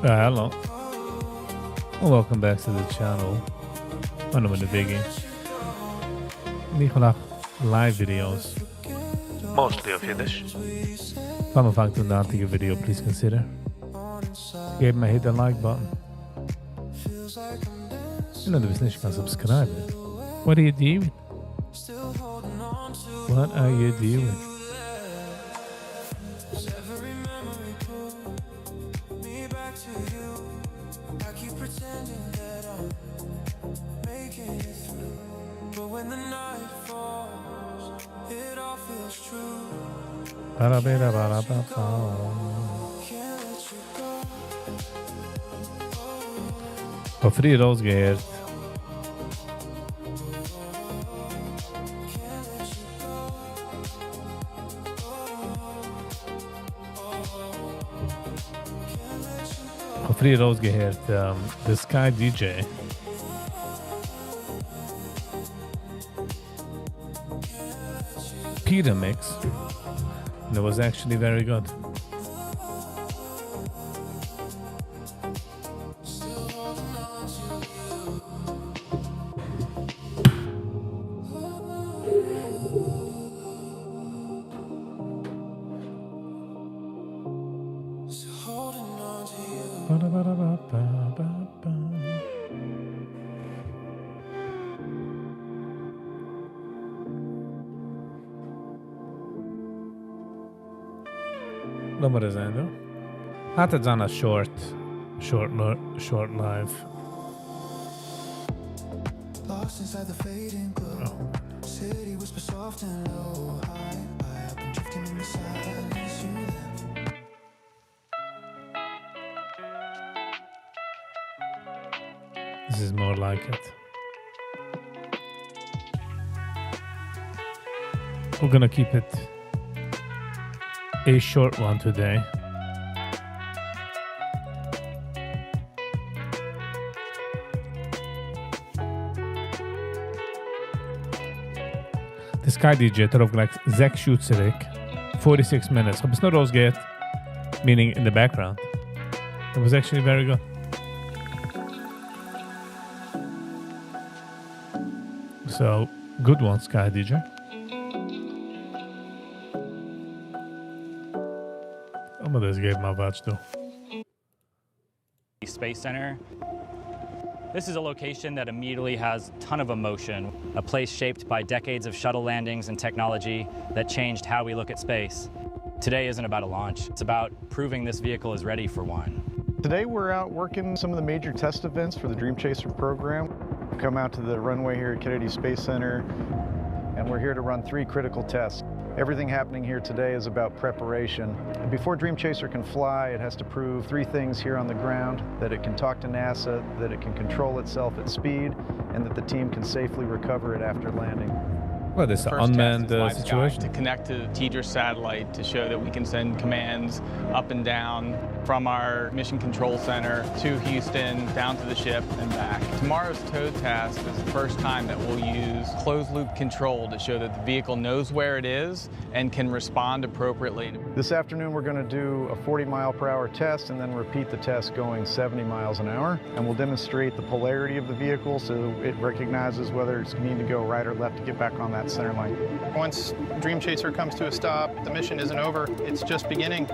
Hello. Welcome back to the channel. מיין נאמען איז Biggie. איך מאך live videos. Mostly אויף אידיש. פאר מען פאנגט אן די היינטיגע video, please consider געבן א hit the like button. און אויב דו ביסט נישט קיין subscriber, what are you doing? What are you doing? האב פריער אויסגעהערט. כ'האב פריער אויסגעהערט די Sky DJ. Pita mix, and it was actually very good. לאמיר זען דא. היינט וועט זיין א short, short, short live. This is more like it. We're gonna keep it a short one today. The Sky DJ האט ארויפגעלייגט זעקס שעה צוריק, 46 minutes. כ'האב עס נאר אויסגעהערט, meaning in the background. It was actually very good. So, good one, Sky DJ. לאמיר דאס געבן א watch דא. Space Center. This is a location that immediately has a ton of emotion, a place shaped by decades of shuttle landings and technology that changed how we look at space. Today isn't about a launch, it's about proving this vehicle is ready for one. Today we're out working some of the major test events for the Dream Chaser program. We've come out to the runway here at Kennedy Space Center, and we're here to run three critical tests. Everything happening here today is about preparation. And before Dream Chaser can fly, it has to prove three things here on the ground: that it can talk to NASA, that it can control itself at speed, and that the team can safely recover it after landing. Well, this is an First test unmanned is live sky situation. To connect to the TDRS satellite to show that we can send commands up and down from our mission control center to Houston, down to the ship and back. Tomorrow's tow test is the first time that we'll use closed loop control to show that the vehicle knows where it is and can respond appropriately. This afternoon we're going to do a 40 mile per hour test and then repeat the test going 70 miles an hour. And we'll demonstrate the polarity of the vehicle so it recognizes whether it's need to go right or left to get back on that center line. Once Dream Chaser comes to a stop, the mission isn't over, it's just beginning.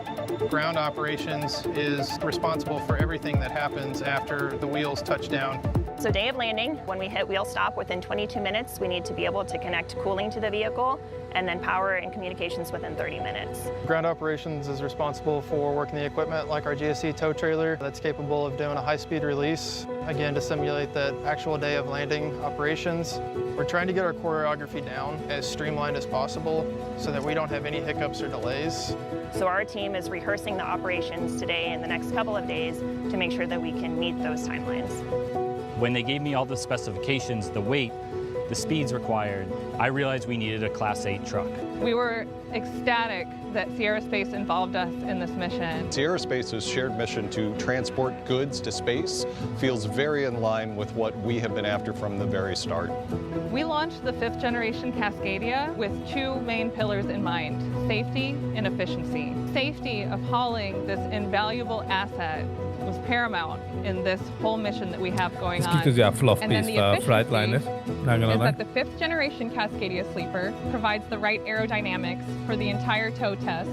Ground operations is responsible for everything that happens after the wheels touch down. So day of landing, when we hit wheel stop within 22 minutes, we need to be able to connect cooling to the vehicle and then power and communications within 30 minutes. Ground operations is responsible for working the equipment like our GSE tow trailer that's capable of doing a high-speed release, again to simulate that actual day of landing operations. We're trying to get our choreography down as streamlined as possible so that we don't have any hiccups or delays. So our team is rehearsing the operations today and the next couple of days to make sure that we can meet those timelines. When they gave me all the specifications, the weight the speeds required, I realized we needed a Class 8 truck. We were ecstatic that Sierra Space involved us in this mission. Sierra Space's shared mission to transport goods to space feels very in line with what we have been after from the very start. We launched the fifth generation Cascadia with two main pillars in mind, safety and efficiency. Safety of hauling this invaluable asset was paramount in this whole mission that we have going עס on. קוקט אויס ווי א fluff And then piece the פאר efficiency Freightliner. Not gonna is lie. that the fifth generation Cascadia sleeper provides the right aerodynamics for the entire tow test.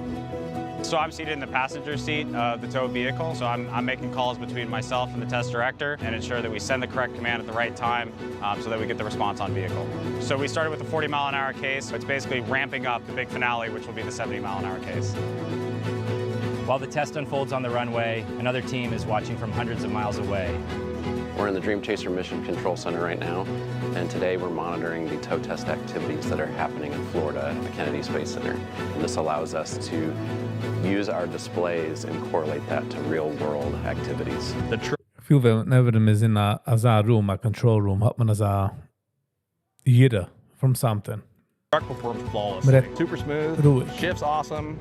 So I'm seated in the passenger seat of the tow vehicle. So I'm, I'm making calls between myself and the test director and ensure that we send the correct command at the right time um, so that we get the response on vehicle. So we started with the 40 mile an hour case. It's basically ramping up the big finale, which will be the 70 mile an hour case. While the test unfolds on the runway, another team is watching from hundreds of miles away. We're in the Dream Chaser Mission Control Center right now, and today we're monitoring the tow test activities that are happening in Florida at the Kennedy Space Center. And this allows us to use our displays and correlate that to real world activities. The איך פיל whenever מ'איז אין אזא room, א control room, האט מען אזא יראה from something. Truck performs flawlessly. מ'רעדט Super smooth. רואיג. Shifts awesome.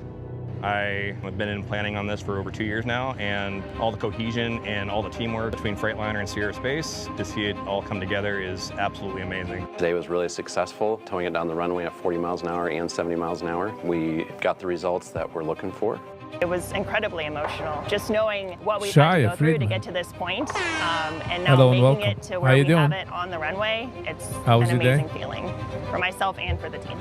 I have been in planning on this for over two years now, and all the cohesion and all the teamwork between Freightliner and Sierra Space to see it all come together is absolutely amazing. Today was really successful, towing it down the runway at 40 miles an hour and 70 miles an hour. We got the results that we're looking for. It was incredibly emotional, just knowing what we've had to Shia go through to Friedman. get to this point, um, and now Hello and making welcome. it to How where you we have doing? it on the runway, it's How was an your day? amazing feeling for myself and for the team.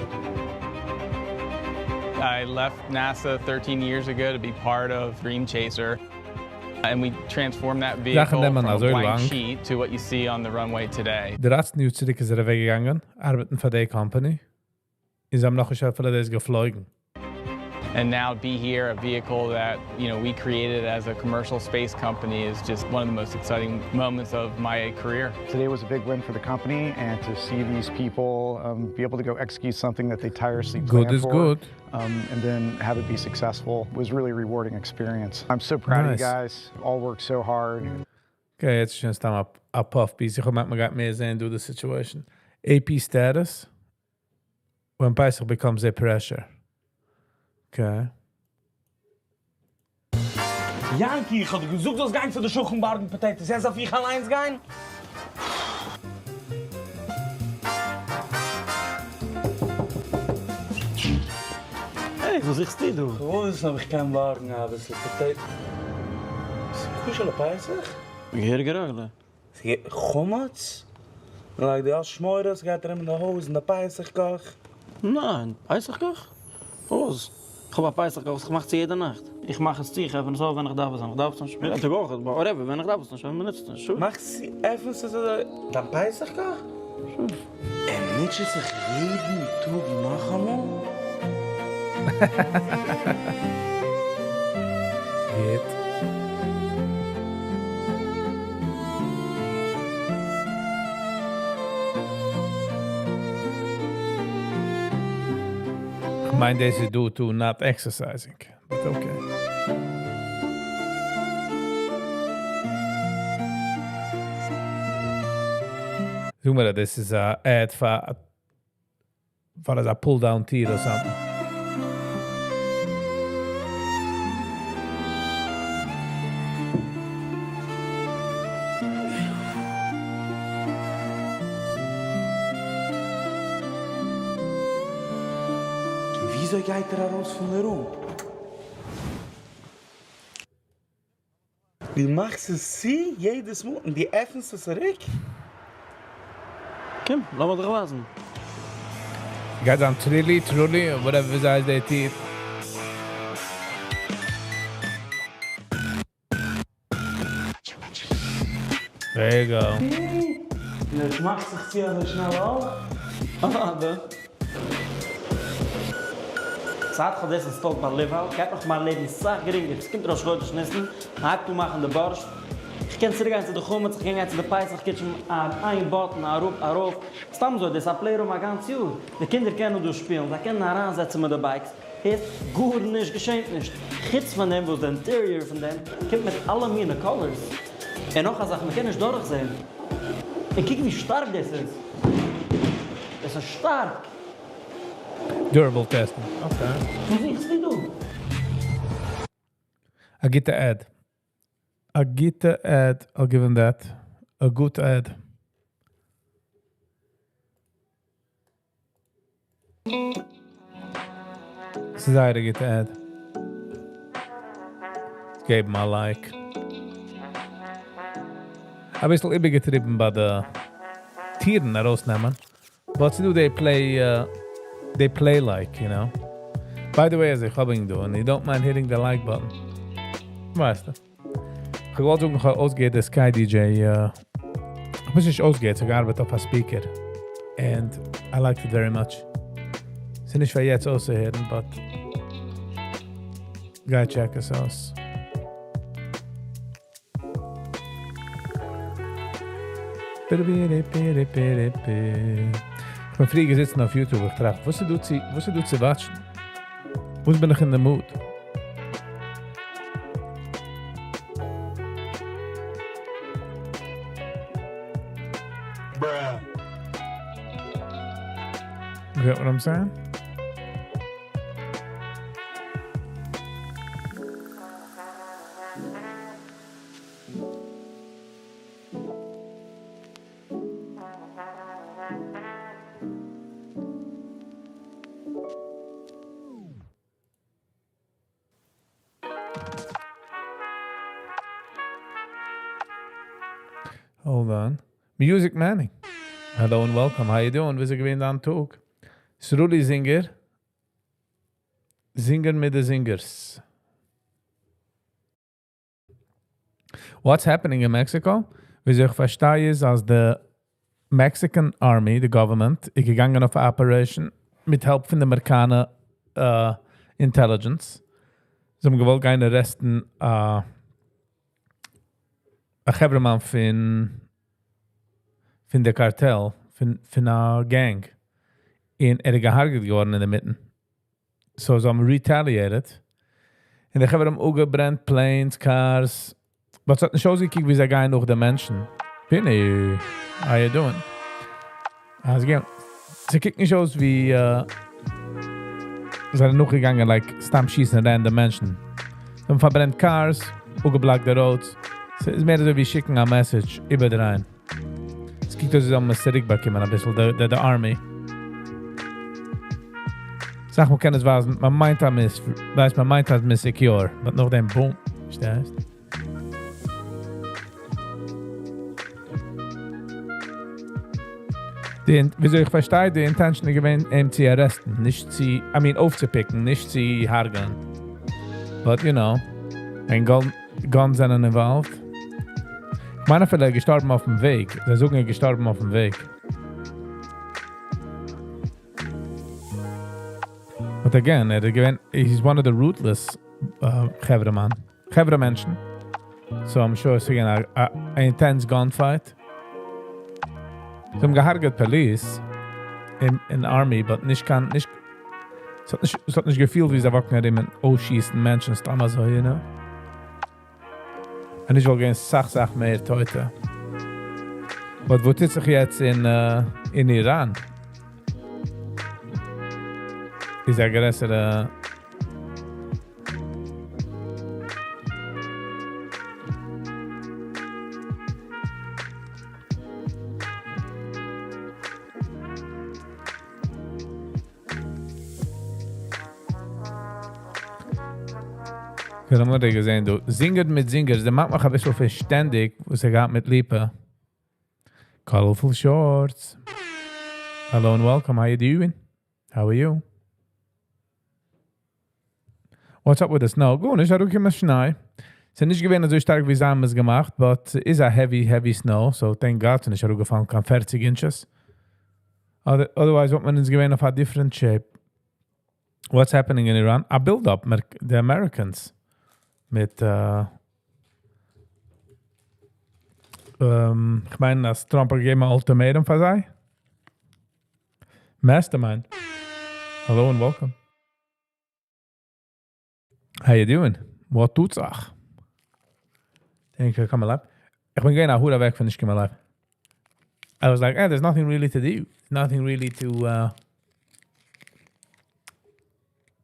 I left NASA 13 years ago to be part of Dream Chaser. And we transformed that vehicle נעמען from a אזוי blank לאנג. sheet to what you see on the runway today. דרייצן יאר צוריק איז ער אוועקגעגאנגען, ארבעטן פאר די company. און זיי האבן נאכנישט אפילו דאס געפלויגן. And now be here, a vehicle that you know we created as a commercial space company is just one of the most exciting moments of my career. Today was a big win for the company, and to see these people um, be able to go execute something that they tirelessly Good planned is for, good. um, and then have it be successful was really a rewarding experience. I'm so proud of Nice. you guys. All worked so hard. Okay, יעצט שוין סתם א puff piece. איך האב געמיינט מ'גייט מער זען דא די situation. AP status. When Pesach becomes a pressure. Okay. יענקי, איך האב דיר געזאגט זאלסט גיין צו די שכן בארגן potatoes. יעצט דארף איך אליינס גיין? Hey, וואס זוכסטו דא? וואס אויב איך קען בארגן א ביסל potatoes? ס'איז כשר לפסח? געהעריגע רגלה. חמץ? Like די שמורות גייט ארום אין די הויז אין די פסח קאך? ניין, פסח קאך? וואס? איך האב א פסח קאך וואס איך מאך צו יעדע נאכט. איך מאך עס צו, איך עפן עס אויף ווען איך דארף עס, איך דארף עס נישט. מיר האט געקאכט, אבער whatever, ווען איך דארף עס נישט, ווען מ'נוצט נישט. מאכסט צו, עפנסט עס אזוי, דיין פסח קאך? ער מוטשעט זיך יעדן טאג נאכאמאל? גוט. כ'מיין דאס איז due to not exercising, but okay. זאג מיר, דאס איז א ad פאר פאר אזא pull down טיר or something. וויאזוי גייט ער ארויס פון די room? דו מאכסט עס צו יעדעס מאל און דו עפנסט עס צוריק? קום, לאמיר דיך ווייזן. גייט זיין Trilli, Trulli, whatever עס הייסט די טיר. There you go. און עס מאכט זיך צו אזוי שנעל אויך? אדרבה. זייט איך האב דאס installed ביי ליוואל, גייט מיך מיין לעבן סאך גרינגער. עס קומט ראש חודש ניסן, מ'הייבט אן מאכן די בארשט. איך קען צוריק גיין צו די חמץ, איך קען גיין צו די פסח kitchen, איין button, אראפ, ארויף. סתם אזוי, דאס איז א playroom א גאנץ יאר. די קינדער קענען דא שפילן, זיי קענען אריינזעצן מיט די bikes. הערסט? גארנישט געשענט נישט. חוץ פון דעם וואס די interior פון דעם קומט מיט אלע מיני colors. און נאך א זאך, מ'קען נישט דורכזען. און קוק ווי שטארק דאס איז. עס איז שטארק. Durable testing, okay. וואס זוכסטו דא? א גוטע ad. א גוטע ad, I'll give him that. A good ad. ס'איז זייער א גוטע ad. געב אים א like. אביסל איבערגעטריבן ביי די טירן ארויסנעמען. But to do they play uh, they play like, you know. By the way, אז איך האב ענק דא, and you don't mind hitting the like button. ווייסטו. איך האב געוואלט זאגן, איך האב אויסגעהערט די Sky DJ, איך האב נישט אויסגעהערט, איך האב געארבעט אויף א speaker. And I liked it very much. ס'איז נישט פאר יעצט אויסצוהערן, but גיי check עס אויס. איך בין פריער געזיצן אויף YouTube, איך טראכט, וואס איז דא צו, וואס איז דא צו watch ן? וואס בין איך אין די mood? You get what I'm saying? Hold on. Music Manny. Hello and welcome. How you doing? ווי איז געווען דיין טאג? Sruli Singer. זינגען מיט די זינגערס. What's happening in Mexico? וויאזוי איך פארשטיי איז אז די Mexican Army, די government, איז געגאנגען אויף א operation מיט help פון די אמעריקאנע intelligence. זיי האבן געוואלט גיין arrest ן א א חברה'מאן פון פון די קארטעל, פון פון א gang, און ער איז געהארגעט געווארן אינדערמיטן. So זיי האבן retaliated, און די חברה האבן אפגעברענט planes, cars, but ס'האט נישט אויסגעקוקט ווי זיי גייען נאך די מענטשן. פיני, how you doing? אז געווען, ס'קוקט נישט אויס ווי זיי זענען נאכגעגאנגען like סתם שיסן random מענטשן. זיי האבן פארברענט cars, אפגעבלאקט די roads, ס'איז מער אזוי ווי שיקן א message, איבערדרייען. ס'קוקט אויס ווי זיי האבן עס צוריקבאקומען אביסל, די די army. אסאך מאל קען עס ווייזן, מען מיינט אז מען איז, ווייסט, מען מיינט אז מען איז secure, but נאכדעם boom, פארשטייסט? די, וויאזוי איך פארשטיי, די intention איז געווען אים צו arrest ן, נישט צו, I mean אויפצו pick ן, נישט צו הרג'ענען. But you know, ווען guns זענען involved. כ'מיין אפילו ער איז געשטארבן אויפן וועג, זיי זאגן ער איז געשטארבן אויפן וועג. But again, ער איז געווען, he's one of the ruthless חברה מאן, חברה מענטשן. So I'm sure ס'איז געווען א intense gun fight. זיי האבן געהארגעט police אין army, but נישט קיין, נישט, ס'האט נישט, ס'האט נישט געפילט ווי זיי walk ן ארום און אויסשיסן מענטשן סתם אזוי, you know. און נישט וואלט געווען סאך סאך מער טויטע. But וואס טוט זיך יעצט אין אין איראן? איז א גרעסערע. איך האב אמאל געזען דא, זינגער מיט זינגערס, דערמאנט מיך אביסל פון שטענדיג וואס ער געהאט מיט ליפא. Colorful shorts. Hello and welcome, how you doing? How are you? What's up with the snow? גארנישט, אראפגעקומען שניי. ס'איז נישט געווען אזוי שטארק ווי זיי האבן עס געמאכט, but ס'איז א heavy heavy snow, so thank God ס'איז נישט אראפגעפאלן קיין פערציג inches. Otherwise וואלט מען אונז געווען אויף א different shape. What's happening in Iran? א build up די Americans מיט כ'מיין אז טראמפ האט געגעבן א ultimatum פאר זיי. Mastermind. Hello and welcome. How you doing? וואס טוט זיך? Thank you for coming live. איך בין געווען א האר אוועק פון נישט קומען live. I was like, eh, there's nothing really to do. Nothing really to uh,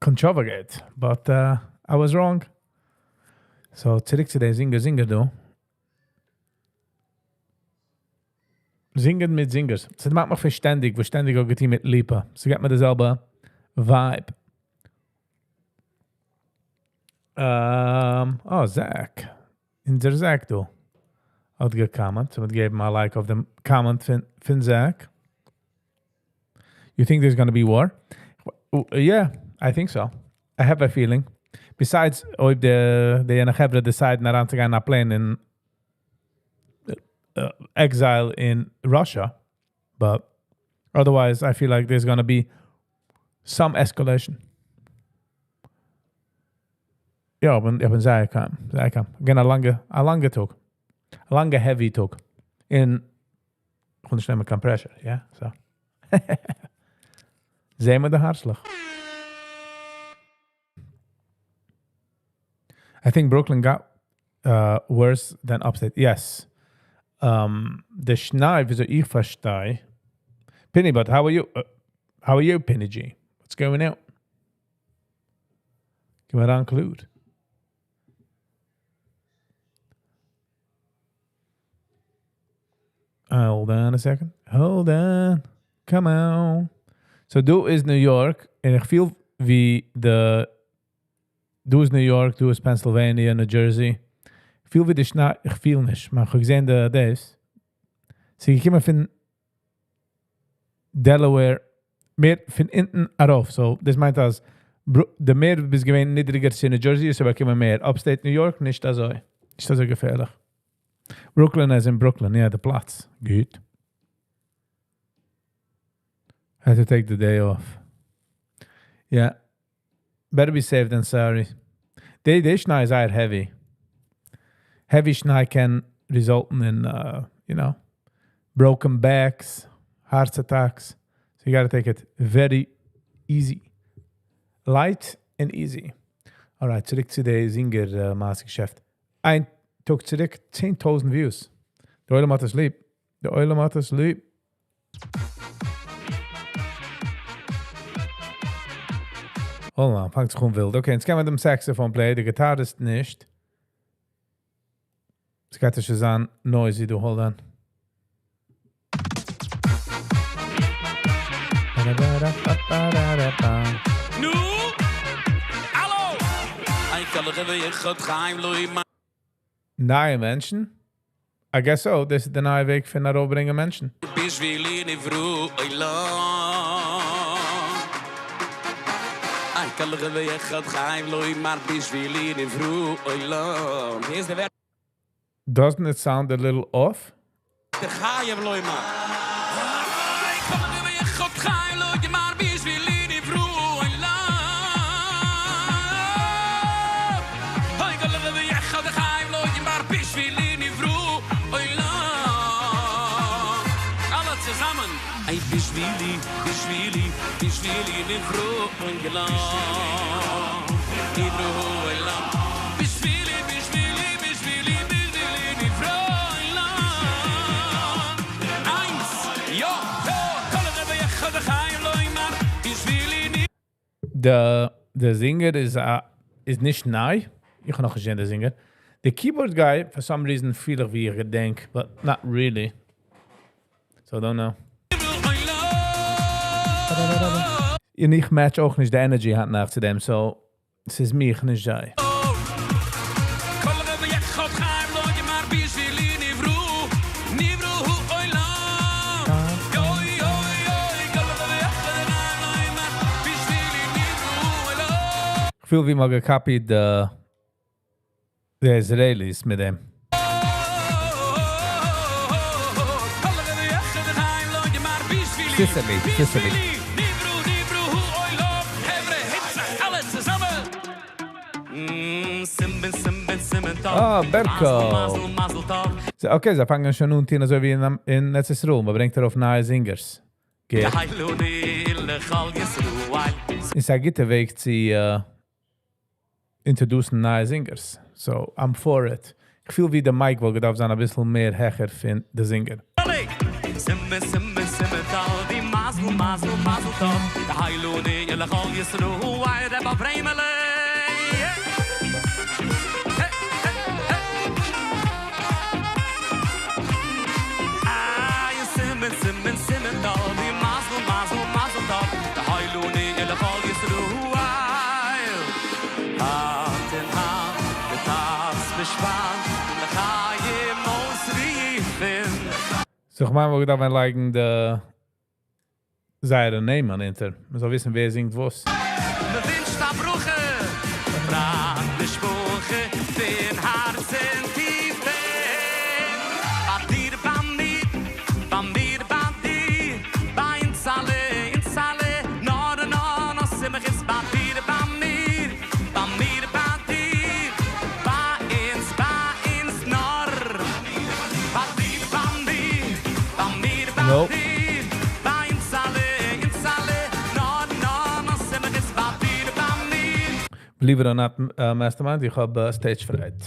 controvagate, but uh, I was wrong. So צוריק צו די זינגער זינגער דא. זינגען מיט זינגערס. ס'דערמאנט מיך פון שטענדיג, וואס שטענדיג האט געטון מיט ליפא. ס'געט מיר די זעלבע vibe. אה, זעק. אונזער זעק דא האט געקאמענט. מ'וועט געבן א like אויף דעם comment פון זעק. You think there's gonna be war? Yeah, I think so. I have a feeling. Besides אויב די יענע חברה decide ן אריינצוגיין אין א plane אין exile אין Russia. But otherwise I feel like there's gonna be some escalation. יא, איך בין זייער calm, זייער calm. געווען א לאנגע, א לאנגע טאג. א לאנגע heavy טאג. און איך וויל נישט נעמען קיין pressure, יא, so. זעהן מיר די הארצלעך. I think Brooklyn got worse than upstate. Yes. די שניי וויאזוי איך פארשטיי. פיני but how are you? How are you פיני דזשי? What's going on? קום אריין קלאר. Hold on a second. Hold on. Come on. So דא איז ניו יארק און איך פיל ווי די דא איז ניו יארק, דא איז פענסילוועניע, ניו דזשערסי. איך פיל ווי די שניי, איך פיל נישט, מען איך האב געזען די דאס. ס'איז געקומען פון דעלעוועיר מער פון אונטן ארויף, so דאס מיינט אז די מער ביסט געווען נידריגער צו ניו דזשערסי האסטו באקומען מער, upstate ניו יארק נישט אזוי, נישט אזוי געפערליך. Brooklyn as in Brooklyn, יא די פלאץ. גוט. Had to take the day off. יא. Better be safe than sorry. די די שניי איז זייער heavy. Heavy שניי קען result ן אין you know broken backs, heart attacks. So you gotta take it very easy. Light and easy. Alright, צוריק צו די זינגער מעשה געשעפט. איין טאג צוריק 10,000 views. די עולם האט עס ליב. די עולם האט עס ליב. Hold on, פאנגט זיך אן ווילד. Okay, יעצט קען מען דעם saxophone player, די guitarist נישט. ס'גייט שוין זיין noisy דא, hold on. נו! האלא! נייע מענטשן? I guess so, דאס איז די נייע וועג פון ארויפברענגען מענטשן. Doesn't it sound a little off? די זינגער איז א איז נישט ניי, איך האב נאכנישט געזען די זינגער. די keyboard guy for some reason פיל איך ווי איך געדענק but not really. So don't know. און איך match אויך נישט די energy היינט נאכט צו דעם so ס'איז מיך נישט זיי. כ'פיל ווי מ'האט געקאפיט די Israelis מיט דעם. Sesame, sesame. אה, בערקא. Okay, זיי פאנגען שוין אן טון אזוי ווי אין ארץ ישראל, מ'ברענגט ארויף נייע זינגערס. גוט. איז א גוטע וועג צו introduce ן נייע זינגערס. So, I'm for it. איך פיל ווי די mic וואלט געדארפט זיין אביסל מער העכער פון די זינגער. Simme, simme, simme tal Di mazel, mazel, mazel tov Heiluni lechol Yisroel Ay Reb Avremele Ay simme, simme, simme tal Di mazel, mazel, mazel tov Heiluni lechol Yisroel Hand in Hand mit das Bespann L'chaim ausriefen. So, איך מיין, מיר דארפן לייגן די זייערע נעמען אונטער. מען זאל וויסן, ווער זינגט וואס. מ'ווינטשט א ברכה, פראנט משפחה, פון הארצן טיפן. ביי דיר, ביי מיר, ביי מיר, ביי דיר, ביי אונז אלע, אונז אלע, נאר, נאר, נאר שמחות. ביי דיר, ביי מיר, ביי מיר, ביי דיר, ביי אונז, ביי אונז, נאר. ביי דיר, ביי מיר, ביי מיר, ביי Nope. דיר, ביי אונז אלע, אונז אלע, נאר, נאר, נאר שמחות. ביי דיר, ביי מיר. Believe it or not, Mastermind, איך האב stage fright.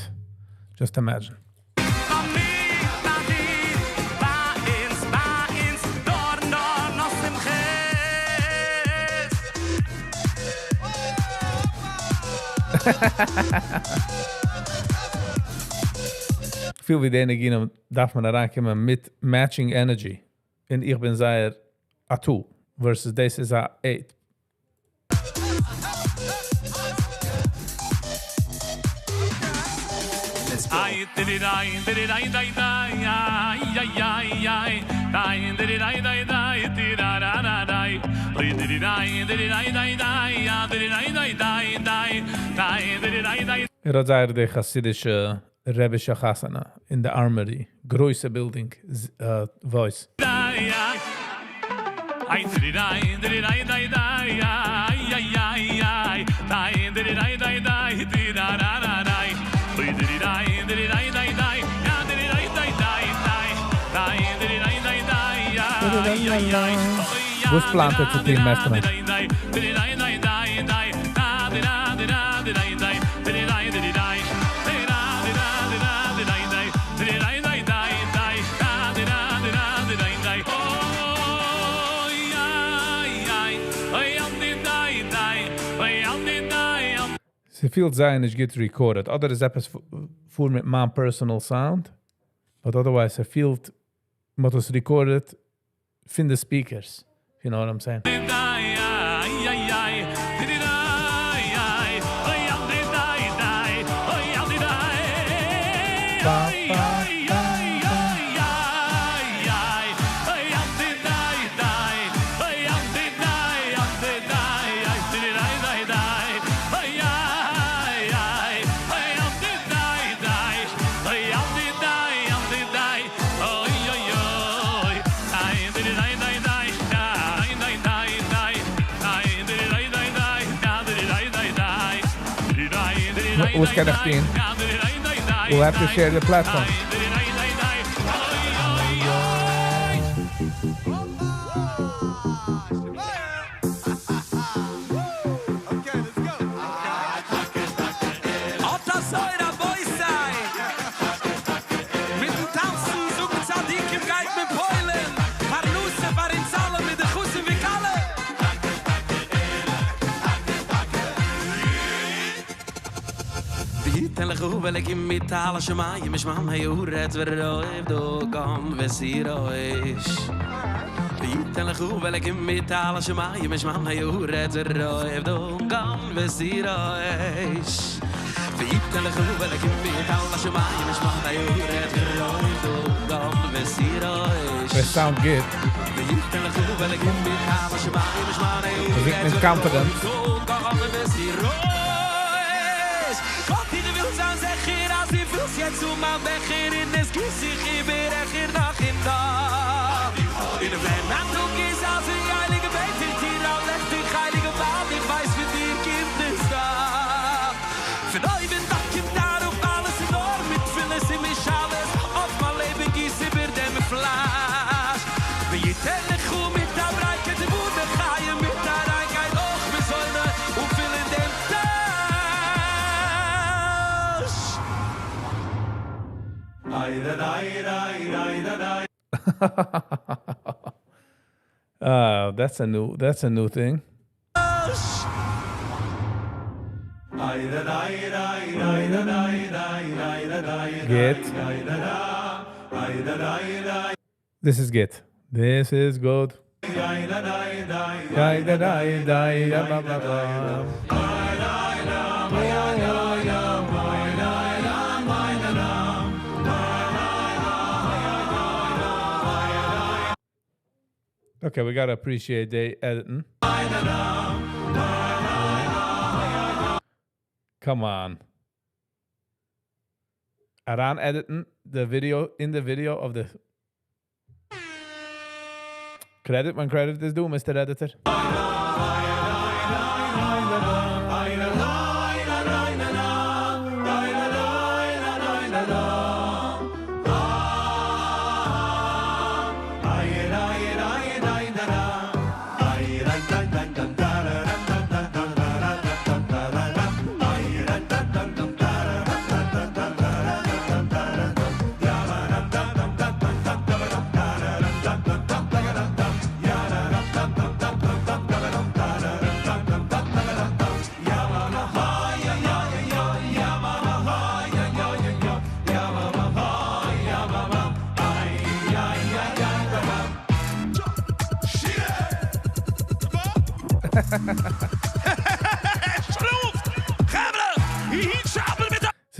Just imagine. ביי מיר, ביי דיר, ביי אונז, ביי אונז, נאר, נאר, נאר שמחות. פיל ווי די ניגונים דארף מען אריינקומען מיט matching energy. און איך בין זייער א 2 versus דאס איז א 8. Ay, diri, dai, diri, dai, dai, dai, ay, ay, ay, ay, dai, diri, dai, dai, dai, di, da, da, da, dai. Oi, diri, dai, diri, dai, dai, dai, ya, diri, dai, dai, dai, dai, dai, diri, dai, dai. ער האט זייער די חסידישע רבישע חתונה אין די Armory, גרויסע building, voice. Dai, ay. Ay, diri, dai, diri, dai, dai, dai, ay, ay, ay, ay, dai, diri, dai, dai, dai, di, da, da, da, dai. Oi, diri, dai, diri, dai, dai, dai, ya, diri, dai, dai, dai, dai, dai, diri, dai, dai, dai, ay, ay, ay, oi, ya, וואס פלאנט ער צו טון, Mastermind? dai, dai, diri, dai, dai, dai, dai, da, di, da, di, da, di, dai, dai, diri, dai, diri, dai, di, da, di, da, di, da, di, dai, dai, diri, dai, dai, dai, dai, da, di, da, di, da, di, dai, dai. Oi, ay, ay, oi, am, di, dai, dai, oi, am, di, dai, am. ס'פילט זייער נישט גוט recorded. אדער איז עפעס פאר מיט מיין personal sound. But otherwise, ס'פילט, מ'האט עס recorded פון די speakers. You know what I'm saying? Dai, ay, ay, ay, di, dai, ay, oi, am, di, dai, dai, oi, am, di, dai. Ay, ay, ay, ay, ay, ay, oi, am, di, dai, dai, oi, am, di, dai, am, di, dai, ay, di, dai, dai, dai, oi, ay, ay, oi, am, di, dai, dai, oi, am, di, dai, am, di, dai, oi, oi, oi, dai, di, dai, dai, dai, dai, dai, dai, dai, dai, di, dai, dai, dai, da, di, dai, dai, dai, di, dai, di, dai, וואס קען איך טון? da, di, dai, dai, dai, We'll have to share the platform. di, dai, dai, dai, oi, oi, oi. אט אזוי, רבותי. מיטן טאנצן, זאגן צדיקים גייט מען פועל'ן. פרנסה פאר אונז אלע מיט די חתן וכלה. ויתן לך ולקים מטל השמיים משמם היורד ורועב דוגם וסירויש. ויתן לך ולקים מטל השמיים משמם היורד ורועב דוגם וסירויש. ויתן לך ולקים מטל השמיים משמם היורד ורועב דוגם וסירויש. They sound good. ויתן לך ולקים מטל השמיים משמם היורד זינגט מיט confidence. דוגם וסירויש. גאט איך וויל זיין זיכער אז דו פילסט יעצט אן מיין בעכער און עס גיסט זיך איבער העכער נאך און נאך. און ווען א טאג איז אזוי הייליג בעט איך דיר א לעכטיג הייליגע ווייל איך ווייס פון דיר קומט עס דאך. פון אויבן דאך קומט אראפ אלעס און נאר מיט תפילות און משאלות אויף מיין לעבן גיס איבער דעם פלאש. ויתן לך מיט א ברייטקייט און וואו דער חיים מיט א ריינקייט אויך מזוינע און פילן דעם טאש. Ay, da, da, da, da, da, da. That's a new thing. גוט. This is גוט. This is good. דיי, דיי, דיי, דיי, בלה, בלה, בלה. Okay, we gotta appreciate the editing. Come on. אריין editing the video in the video of the credit when credit is due, Mr. Editor.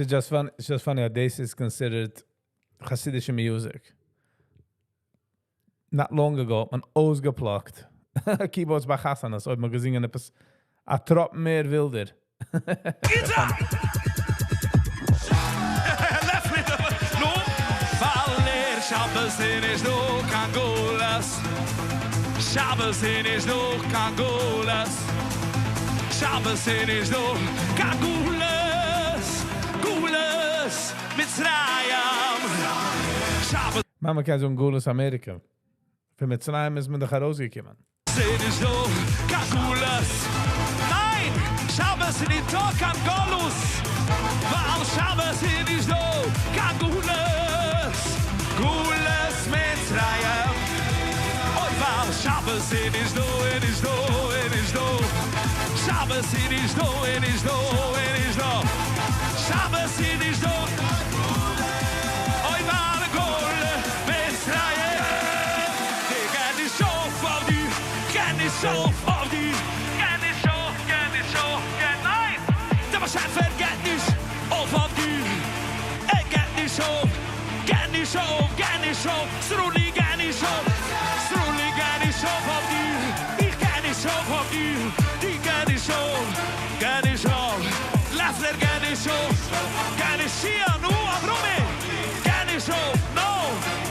It's just fun. It's just funny how this is considered Hasidic music. Not long ago, האט מען אויסגעפלאקט keyboards ביי חתונות, אויב מ'האט געזינגען עפעס א טראפ מער ווילדער. שבת איז נישט דא קיין גלות שבת איז נישט דא קיין גלות שבת איז נישט דא קיין גלות גלות מצרים שבת מאמע קען זאגן גלות אמעריקע. פון מצרים איז מען דאך ארויסגעקומען. איז נישט דא קיין גלות ניין! שבת איז ניטא קיין גלות ווייל שבת איז נישט דא קיין גלות גלות מצרים אוי ווייל שבת איז נישט דא איז נישט דא איז נישט דא שבת איז נישט דא איז נישט דא איז נישט דא שבת איז נישט דא אוי ווייל גלות מצרים די גייט נישט אויף אויף די גייט נישט אויף אויף די גייט נישט אויף גייט נישט אויף גייט ניין דער באשעפער גייט נישט אויף אויף די ער גייט נישט אויף גייט נישט אויף גייט נישט אויף סרולי גייט נישט אויף סרולי גייט נישט אויף אויף די איך גיי נישט אויף אויף די די גייט נישט אויף גייט נישט אויף לעפלער גייט נישט אויף גייט נישט שיע נו אברומי גייט נישט אויף no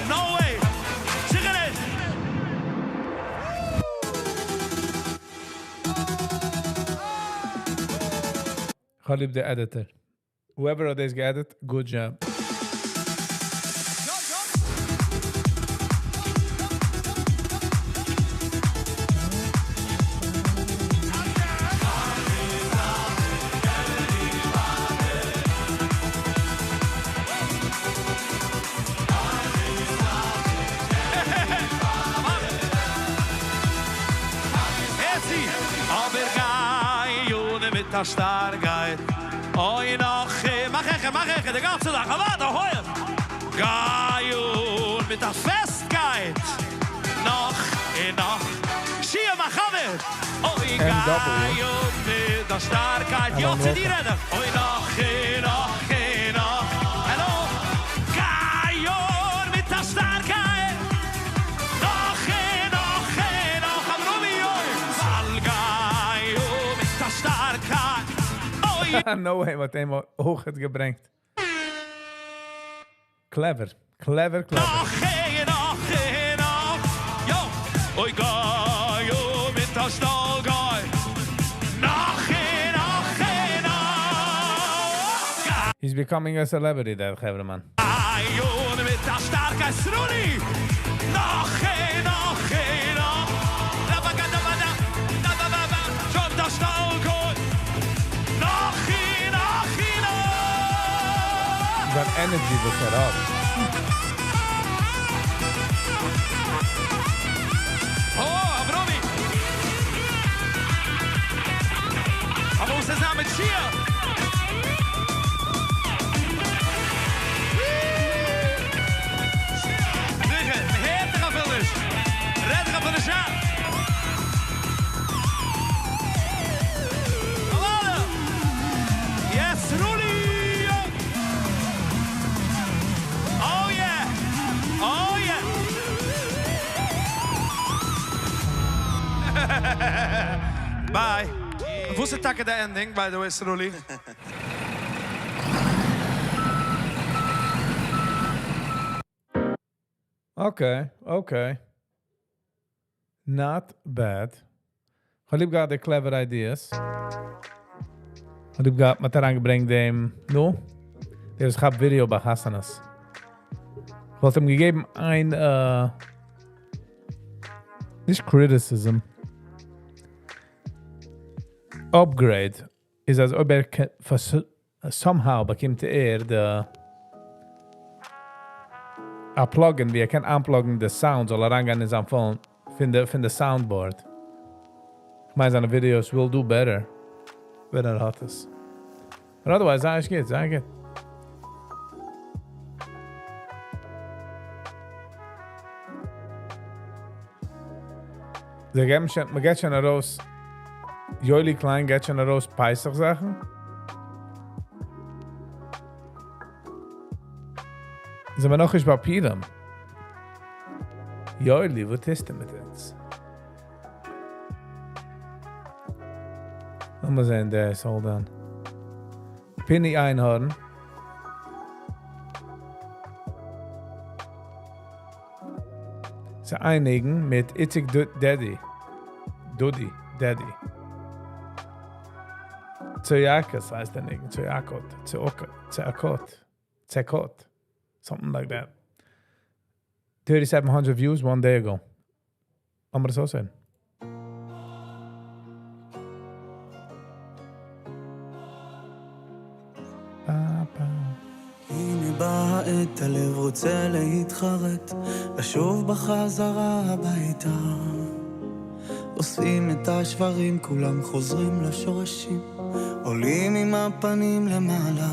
no way זיכער נישט. כ'האב ליב די editor. Whoever האט דאס גע-edit, good job. אבער גיי אן מיט א שטארקייט אוי נאך מאך איך מאך איך די גאנצע זאך אוואדע הויעך גיי אן מיט א פעסטקייט נאך און נאך שיע מיין חבר אוי גיי אן מיט א שטארקייט יא צו דיר רעד איך אוי נאך און נאך און נאך העלא גיי אן מיט א שטארקייט נאך און נאך און נאך אברומי אוי ווייל גיי אן מיט א שטארקייט אוי No way מ'האט אים אויך געברענגט. Clever, clever, clever. נאך און נאך און נאך יא אוי גיי אן מיט א שטארקייט נאך און נאך און נאך He's becoming a celebrity, דער חברהמאן. גיי אן מיט א שטארקייט סרולי נאך און נאך און נאך דא בא דא בא דא דא דא בא בא שוין דא שטארקייט נאך און נאך און נאך That energy וואס ער האט. Oh, אברומי! Bye. וואס איז טאקע די ending by the way סרולי? Okay, okay. Not bad. כ'האב ליב געהאט די clever ideas. כ'האב ליב געהאט מ'האט אריינגעברענגט דעם, נו, דער וואס כאפט ווידעא ביי חתונות. כ'וואלט אים געגעבן איין, נישט criticism, upgrade, איז אז אויב ער somehow באקומט ער די א plugin ווי ער קען unplug ן די sound זאל אריינגיין אין זיין phone פון די soundboard. כ'מיין זיינע videos will do better ווען ער האט עס. But otherwise זייער גוט, זייער גוט. זיי געבן שוין, מען געט שוין ארויס, יואלי קליין געט שוין ארויס פסח זאכן. זענען מיר נאכנישט ביי פורים? יואלי, וואס טוסטו מיט אונז? לאמיר זען דאס, hold on. פיני איינהארן. ס'איז איין ניגון מיט איציק דעדי. דודי, דעדי. צועקות הייסט דער ניגון, צועקות, צועקות, צעקות. Something like that. 3700 views one day ago. לאמיר עס אויסהערן. הנה באה העת, הלב רוצה להתחרט, לשוב בחזרה הביתה. אוספים את השברים, כולם חוזרים לשורשים, עולים עם הפנים למעלה.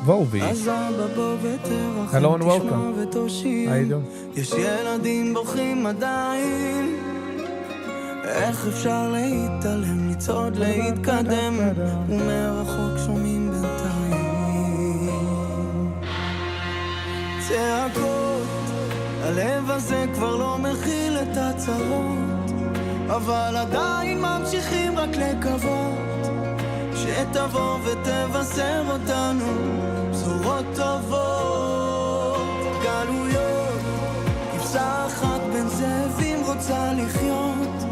וולבי. אז אבא בוא ותרחם, Hello and תשמע welcome. ותושיע. How you doing? יש ילדים בוכים עדיין. איך אפשר להתעלם, לצעוד, להתקדם, ומרחוק שומעים בינתיים צעקות, הלב הזה כבר לא מכיל את הצרות, אבל עדיין ממשיכים רק לקוות שתבוא ותבשר אותנו בשורות טובות. גלויות, כבשה אחת בין זאבים רוצה לחיות,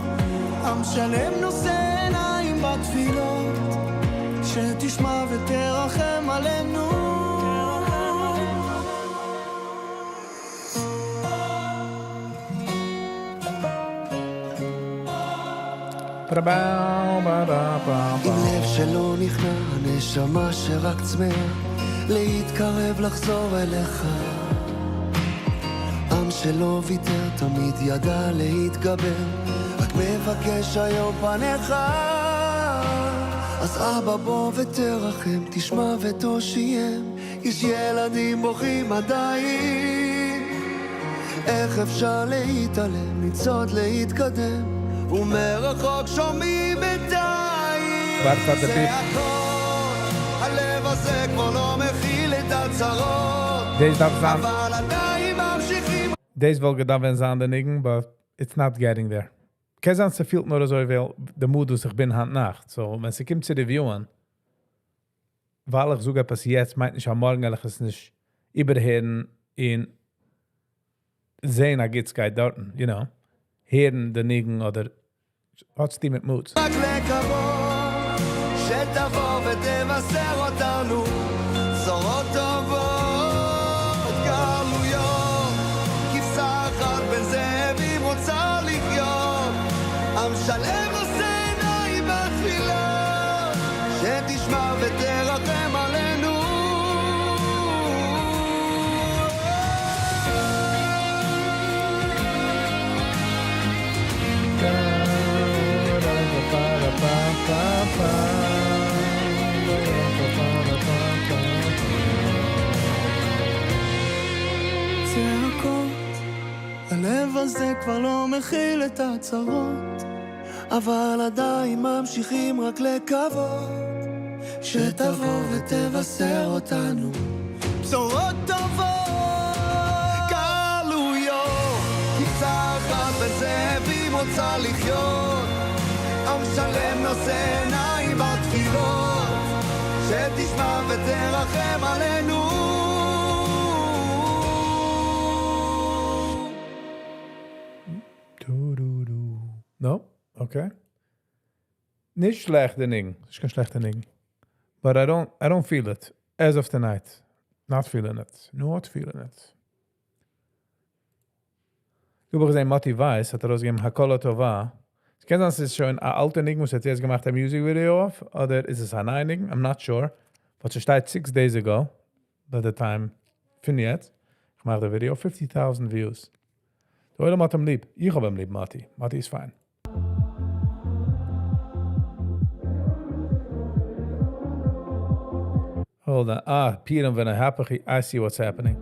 עם שלם נושא עיניים בתפילות, שתשמע ותרחם עלינו. עם לב שלא נכנע, נשמה שרק צמאה להתקרב, לחזור אליך. עם שלא ויתר, תמיד ידע להתגבר, רק מבקש היום פניך. אז אבא בוא ותרחם, תשמע ותושיעם, יש ילדים בוכים עדיין. איך אפשר להתעלם, לצעוד, להתקדם, ומרחוק שומעים בינתיים ווארט פאר די beat. צעקות, הלב הזה כבר לא מכיל את הצרות, דאס דארף זיין. אבל עדיין ממשיכים דאס וואלט געדארפט זיין די ניגון, but it's not getting there. קען זיין ס'פעלט נאר אזוי ווייל די mood וואס איך בין היינט נאכט. So, ווען ס'קומט צו review ען, ווייל איך זאג עפעס יעצט, מיינט נישט אז מארגן וועל איך עס נישט איבערהערן און זען א גוטסקייט דארטן, you know. הערן די ניגון אדער האט צו טון מיט moods. רק לקוות שתבוא ותבשר אותנו בשורות טובות. גלויות, כבשה אחת בין זאבים רוצה לחיות, עם שלם נושא עיניים בתפילה, שתשמע ותרחם עלינו. הזה כבר לא מכיל את הצרות אבל עדיין ממשיכים רק לקוות שתבוא ותבשר אותנו בשורות טובות גלויות קבוצה אחת בין זאבים רוצה לחיות עם שלם נושא עיניים בתפילות שתשמע ותרחם עלינו No? Okay. נישט שלעכט די ניגון. נישט קיין שלעכטע ניגון. But I don't feel it. As of tonight. Not feeling it. Not feeling it. דא האב איך געזען, Mati Weiss האט ארויסגעגעבן הכל לטובה. עס קען זיין, עס איז שוין אן אלטע ניגון, וואס האט יעצט געמאכט א music video אויף, אדער איז עס א נייע ניגון? I'm not sure. But עס שטייט 6 days ago, by the time פון יעצט, איך מאך די video, 50,000 views. דער עולם האט אים ליב. איך האב אים ליב, Mati. Mati איז fine. Hold on. Ah, פורים ונהפוך. I see what's happening.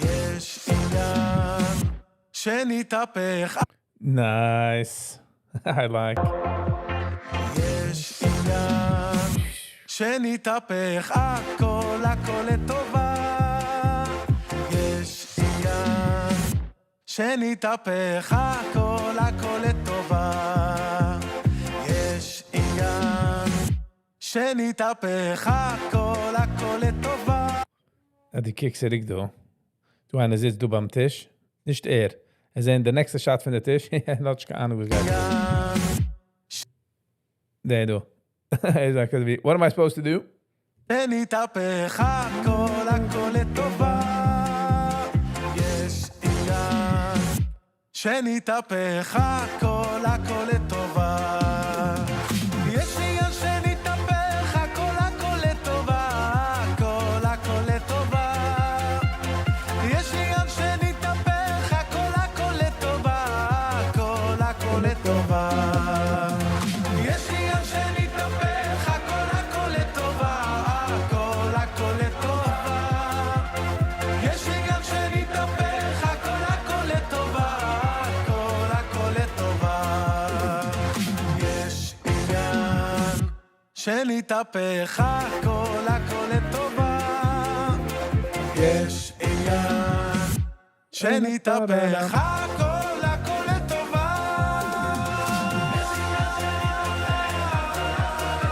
יש עניין שנתהפך Nice. I like. יש עניין שנתהפך הכל הכל לטובה יש עניין שנתהפך הכל הכל לטובה יש עניין שנתהפך הכל הכל לטובה די קוקסט צוריק דא. דא איינער זיצט דא ביים טיש. נישט ער. ער איז אין די נעקסטע shot פון די טיש. ער האט קיין אהנונג וואס גייט. דער דא. ער זאגט, what am I supposed to do? שנתהפך הכל הכל לטובה יש עניין שנתהפך הכל הכל לטובה יש עניין שנתהפך הכל הכל לטובה הכל הכל לטובה יש עניין שנתהפך הכל הכל לטובה הכל הכל לטובה יש עניין שנתהפך הכל הכל לטובה הכל הכל לטובה יש עניין שנתהפך הכל הכל לטובה הכל הכל לטובה יש עניין שנתהפך הכל הכל לטובה יש עניין שנתהפך הכל הכל לטובה יש עניין שנתהפך הכל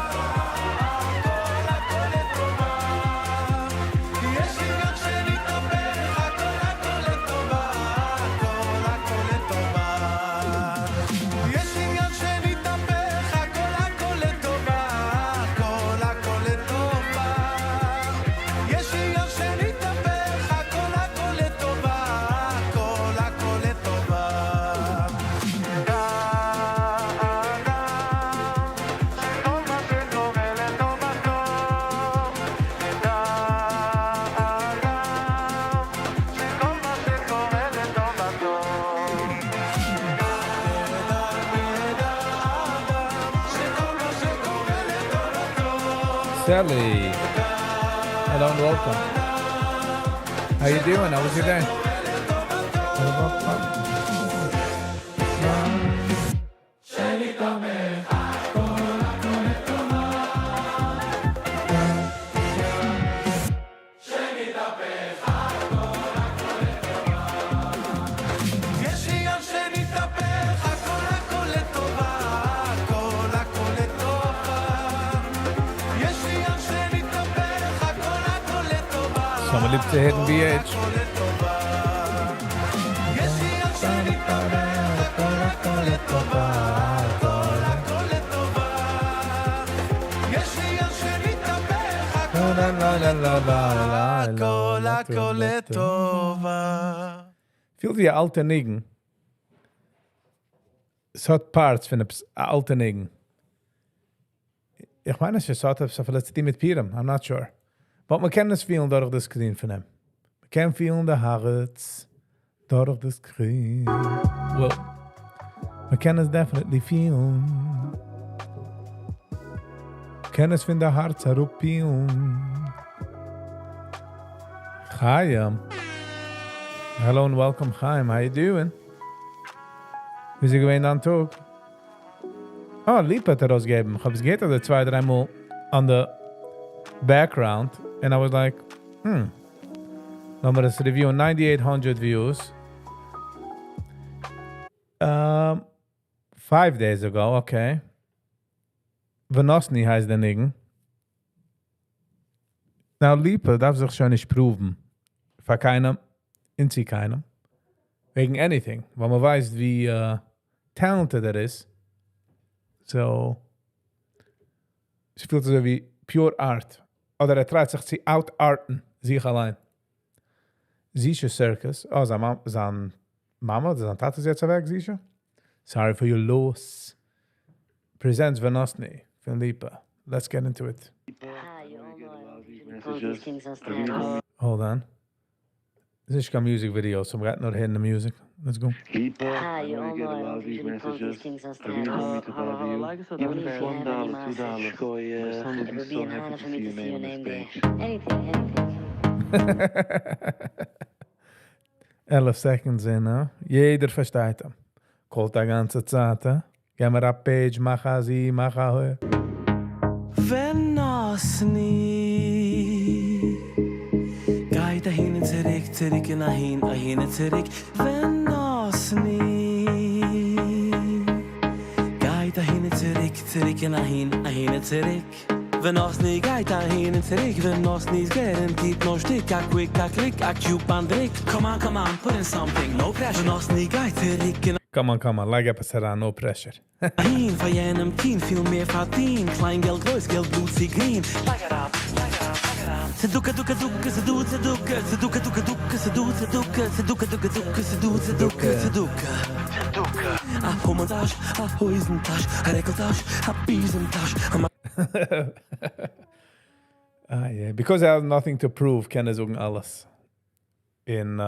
הכל לטובה הכל הכל לטובה יש עניין שנתהפך הכל הכל לטובה הכל הכל לטובה יש עניין שנתהפך הכל הכל לטובה הכל הכל לטובה כל מה שקורה לטובתו תדע אדם שכל מה שקורה לטובתו תדע תדע אדם שכל מה שקורה לטובתו Sally. Hello and welcome. How you doing? How was your day? שנתהפך הכל הכל לטובה שנתהפך הכל הכל לטובה יש עניין שנתהפך הכל הכל לטובה הכל הכל לטובה יש עניין שנתהפך הכל הכל לטובה Someone ליב צו הערן BH. הכל לטובה יש עניין שנתהפך הכל הכל לטובה הכל הכל לטובה יש עניין שנתהפך הכל La la la la la הכל הכל לטובה פילט ווי אן אלטע ניגון. עס האט parts פון אן אלטע ניגון. איך מיין, עס האט עפעס פילייכט צו טון מיט פורים. I'm not sure. But מען קען עס פילן דורך די screen פון אים. מען קען פילן די הארץ דורך די screen. Well. מ'קען עס definitely פילן. קען עס פון די הארץ אראפפילן. Chaim. Hello and welcome, Chaim. How you doing? ווי איז געווען דיין טאג? Oh, ליפא האט ארויסגעגעבן. איך האב עס געהערט אדער צוויי, דריי מאל on the background. And I was like, לאמיר עס review 9800 views. 5 days ago, okay. ונתני הייסט דער ניגון. Now, ליפא דארף זיך שוין נישט prove ן. פאר קיינעם, און צו קיינעם. וועגן anything. ווייל מען ווייסט, ווי talented ער איז. So, עס פילט אזוי ווי pure art. אדער ער try ט זיך צו out-art ן, זיך אליין. זישע Circus. Oh, זיין, מאם, זיין מאמע אדער זיין טאטע איז יעצט אוועק, זישע? Sorry for your loss. Presents ונתני פון ליפא. Let's get into it. Hold on. עס איז נישט קיין music video, so מ'גייט נאר הערן the music. Let's go. Hi, you all know I don't usually post these things on status. Even if it's $1, $2, It would be an honor for me to see your name there. Anything, anything. 11 seconds in, huh? יעדער פארשטייט אים. Call ט די גאנצע צייט, huh? גיב מיר א page, מאך אזוי, מאך אהער. ונתני גייט אהין און צוריק, צוריק און אהין, אהין און צוריק. ונתני גייט אהין און צוריק, צוריק און אהין, אהין און צוריק. ונתני גייט אהין און צוריק, ונתני איז guaranteed no שטיק, א quick, א click, א coupon דריק. Come on, come on, put in something, no pressure. ונתני גייט צוריק און Come on, come on, לייג עפעס אריין, no pressure. אהין, פאר יענעם טון פיל מער פארדין. קליין געלט, גרויס געלט, blue צי green. צדקה, דקה, דקה, ס'דא צדקה, צדקה, דקה, דקה, ס'דא צדקה, צדקה, דקה, דקה, ס'דא צדקה, צדקה. א המן טאש, א הויזן טאש, א רעקל טאש, א ביזן טאש, א Ah, yeah. Because I have nothing to prove, קען ער זאגן אלעס. In,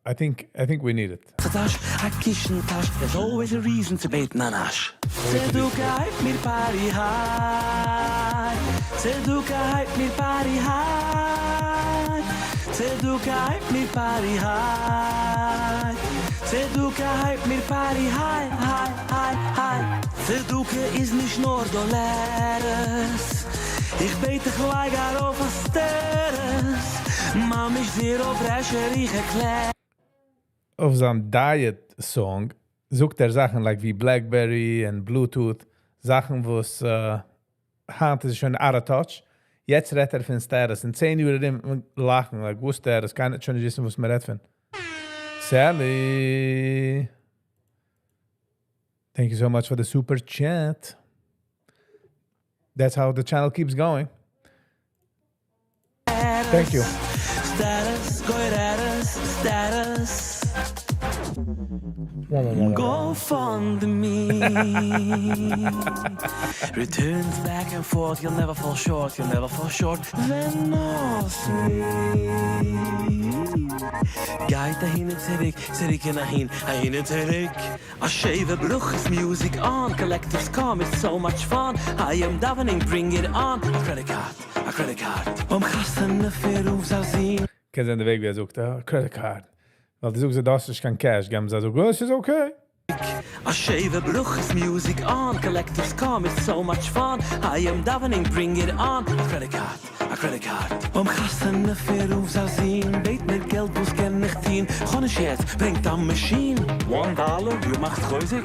I think we need it. טאש, א קישן טאש, there's always a reason צו בעטן א נאש. צדקה הייבט מיר party high. צדקה הייבט מיר party high. צדקה הייבט מיר party high. צדקה הייבט מיר party high, high, high, high. צדקה איז נישט נאר דאלארס. איך בעט דיך לייג ארויף א status. ממש zero pressure, איך ערקלער. אויף זיין diet song זאגט ער זאכן like ווי BlackBerry און Bluetooth, זאכן וואס היינט איז שוין out of touch. יעצט רעדט ער פון status. אין 10 יאר ארום לאכן, like, וואס status? קיינער שוין נישט וויסן, וואס מען רעדט פון. Sally! Thank you so much for the super chat. That's how the channel keeps going. Thank you. Status, גוררס, status. Go fund me. Returns back and forth, you'll never fall short, you'll never fall short. ונתני גייט אהין און צוריק, צוריק און אהין, אהין און צוריק. א שבע ברכות music on, collectives come, it's so much fun. I am davening, bring it on. A credit card, a credit card. ביים חתונה פון רב'ס א זון. קען זיין דער וועג, ווי ער זאגט, credit card. ווייל די זאגסט, דו האסט נישט קיין cash, געבן זיי אזוי, oh, עס איז okay. א שבע ברכות music on, collectives come, it's so much fun. I am davening, bring it on. A credit card, a credit card. ביים חתונה פון רב'ס א זון, בעט מיר געלט, וואס קען איך טון? כ'האב נישט יעצט, ברענגט א machine. $1, איר מאכט חוזק?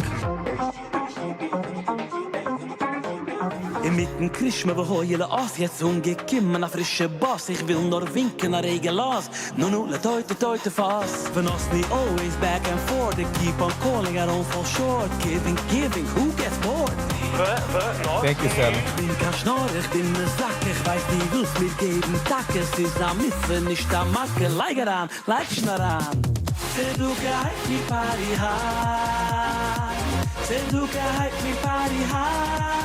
אינמיטן קריאת שמע והיה לאות, יעצט אנגעקומען א פרישע bus, איך וויל נאר ווינקען א רגע לאז, נו נו, לטויטע טויטע פאס. ונתני always back and forth, they keep on calling, I don't fall short, giving, giving, who gets bored? Thank you, Sally. איך בין קיין שנארער, איך בין מזכה, איך ווייס דו ווילסט מיר געבן טאקע, עס איז א מצוה, נישט א מכה, לייג אריין, לייג שוין אריין. צדקה הייבט מיר party high, צדקה הייבט מיר party high,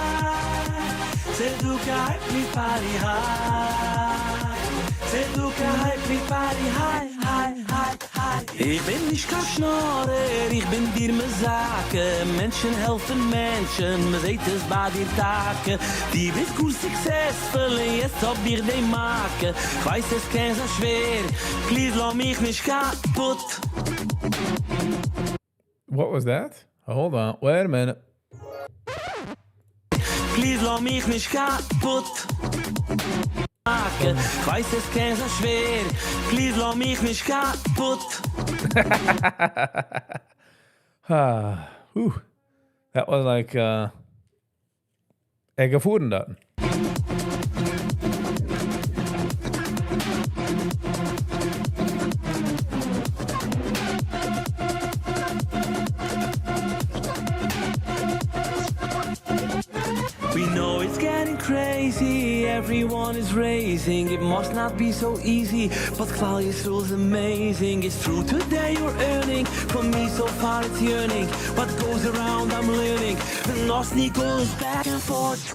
צדקה הייבט מיר party high, צדקה הייבט מיר party high high high high איך בין נישט קיין שנארער איך בין דיר מזכה מענטשן העלפן מענטשן מ'זעהט עס ביי דיר טאקע דו ביסט גאר successful און יעצט האב איך די מכה כ'ווייס עס קען זיין שווער please לאז מיך נישט קאפוט. What was that? Hold on, wait a minute. Please לאז מיך נישט קאפוט מאכן, כ'ווייס עס קען זיין שווער, please לאז מיך נישט קאפוט. Ah, whew. That was like ער געפארן דארטן. We know it's getting crazy, everyone is raising, it must not be so easy, but כלל ישראל is amazing, it's true today you're earning, for me so far it's yearning, what goes around I'm learning, the Nosni goes back and forth.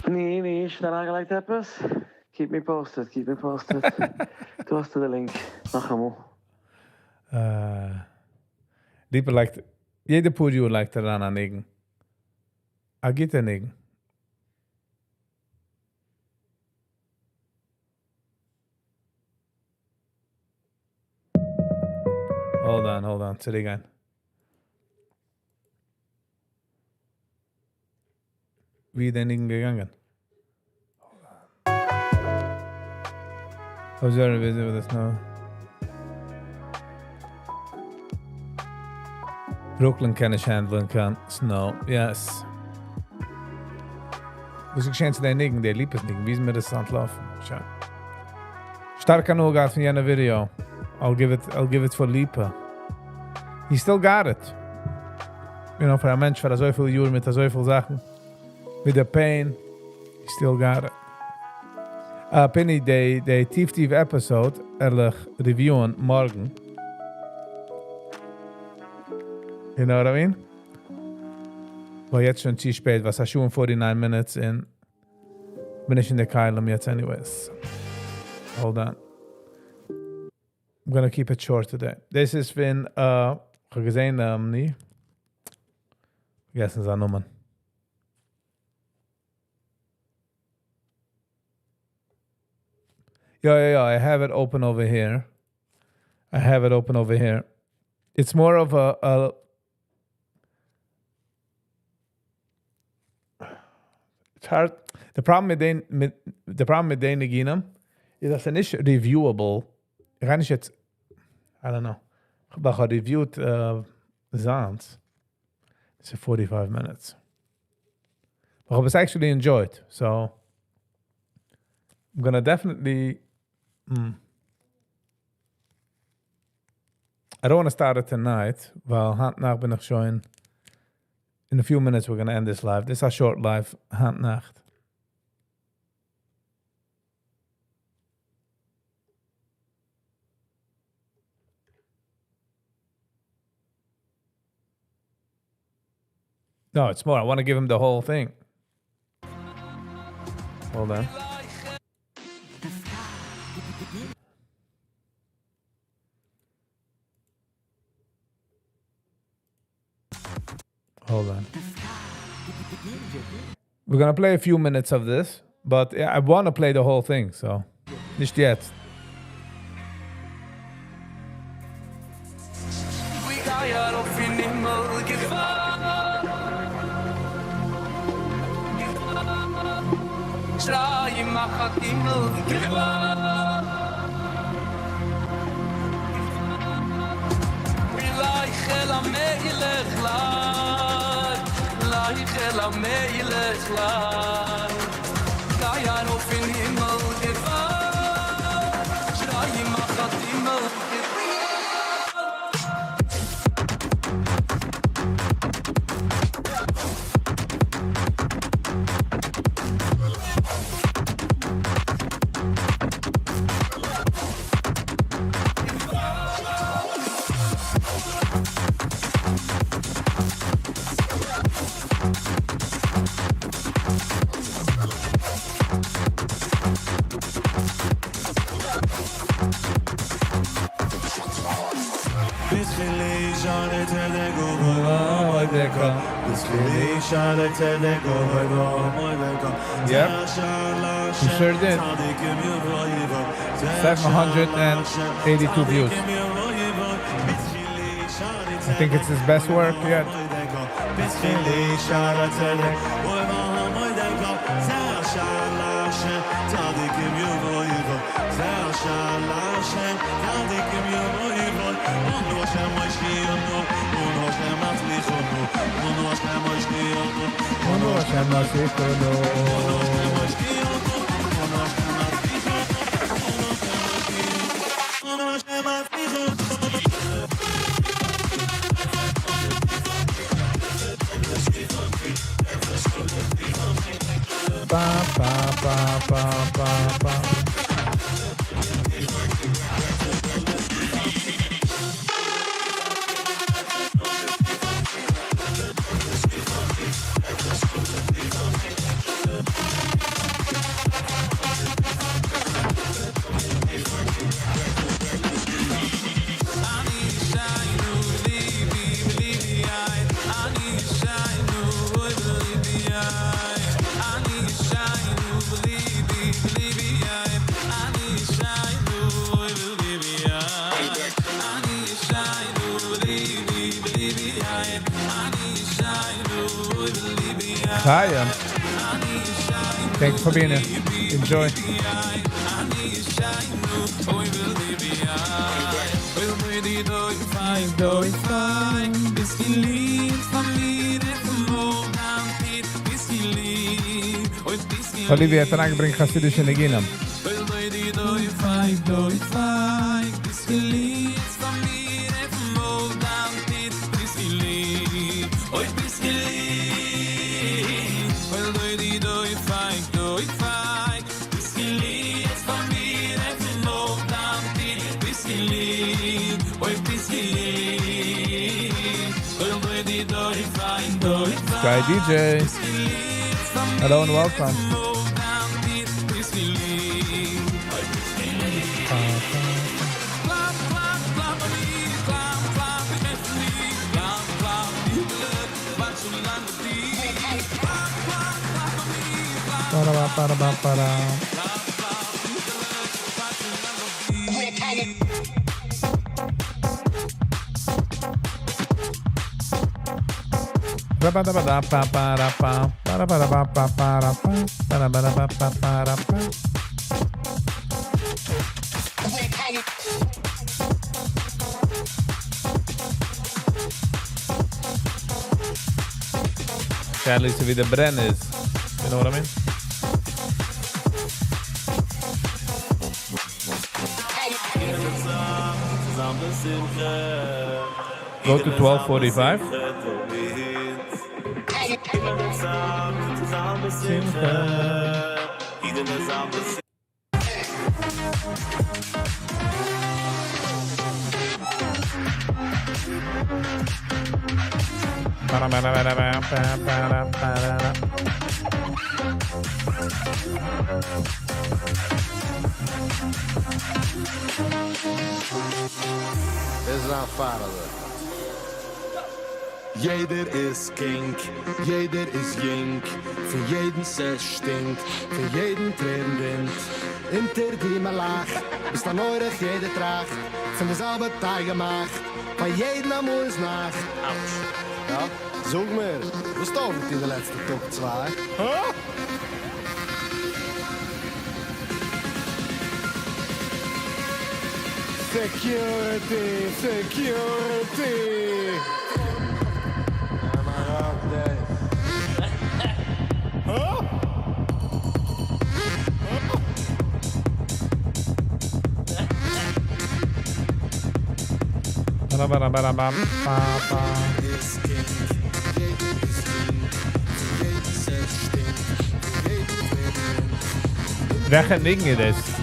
ני, ני, שוין אריינגעלייגט עפעס? Keep me posted, keep me posted. דא האסטו די link. נאכאמאל. ליפא לייגט, יעדע פאר יאר לייגט ער אריין א ניגון. א גוטע ניגון. Hold on, hold on, צוריק גיין. ווי איז דער ניגון געגאנגען? I was very busy with the snow. Brooklyn קען נישט handle ען קיין snow. Yes. וואס איז געשען צו דער ניגון, דער ליפא'ס ניגון? ווי איז מיר דאס אנטלאפן? שוין. שטארק הנאה געהאט פון יענע video. I'll give it for Lipa. He still got it. פאר א מענטש פאר אזויפיל יאר מיט אזויפיל זאכן. מיט די pain. He still got it. Penny, די טיף טיף episode, ערליך review ען מארגן. You know what I mean? ווייל יעצט שוין צו שפעט, וואס א שעה און 49 minutes און בין איך אין די כלים יעצט anyways. Hold on. I'm gonna keep it short today. This is פון, איך האב געזען, ני? פארגעסן זיין נאמען. יא, יא, יא, I have it open over here. I have it open over here. It's more of a It's hard. The problem מיט דעם, מיט, the problem מיט די ניגונים איז, אז עס איז נישט reviewable. איך קען נישט יעצט, I don't know. איך האב reviewed זיינס. It's 45 minutes. איך האב עס actually enjoyed. So I'm gonna definitely. I don't want to start it tonight, ווייל היינט נאכט בין איך שוין. In a few minutes we're gonna end this live. This is a short live, היינט נאכט. No, it's more. I want to give him the whole thing. Hold on. Hold on. We're gonna play a few minutes of this, but yeah, I want to play the whole thing, so נישט יעצט. ווי גייער אויף אין הימל געפארן. שריי מאך א הימל געפארן. לייך אל המלך לייך אל המלך ליי. גייער אויף אין הימל געפארן. שריי חתימה. Yep. He sure did. 782 views. I think it's his best work yet. Ba, ba, ba, ba, ba, ba. Hi, thank you for being here. Enjoy. Olivia האט אריינגעברענגט חסידישע ניגונים. Sky DJ. Hello and welcome. Ba-da-ba-ba-da-ba-ba-da. Ba-ba-da-ba-da-ba-ba-da-ba. Ba-da-ba-da-ba-ba-ba-da-ba. Ba-da-ba-da-ba-ba-ba-da-ba. At least ווי דער ברען איז. You know what I mean? Go to 1245. Simcha. Ba-da-ba-da-ba-da-ba-ba-da-ba-da. איז א פארעלע. יעדער איז king, יעדער איז יונג, פון יעדן ס'שטינקט, פון יעדן טרערן רינט. אונטער די מלאך, ביסט אן אורח יעדער טראכט, פון די זעלבע טייג געמאכט, ביי יעדן אמאל איז נאכט. Ouch. יא, זאג מיר, וואס טויגט אין די לעצטע טאג צוויי? הא? Security, security! נעם אראפ דאס. הא? וועלכע ניגון איז דאס?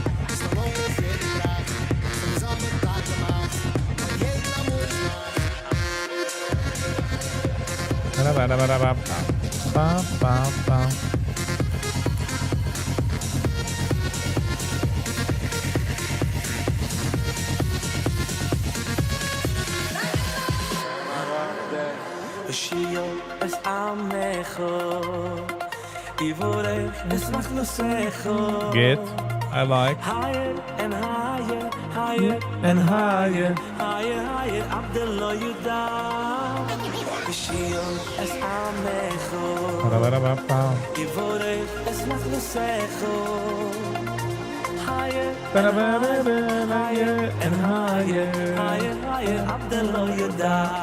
גוט, I like. And higher. And higher.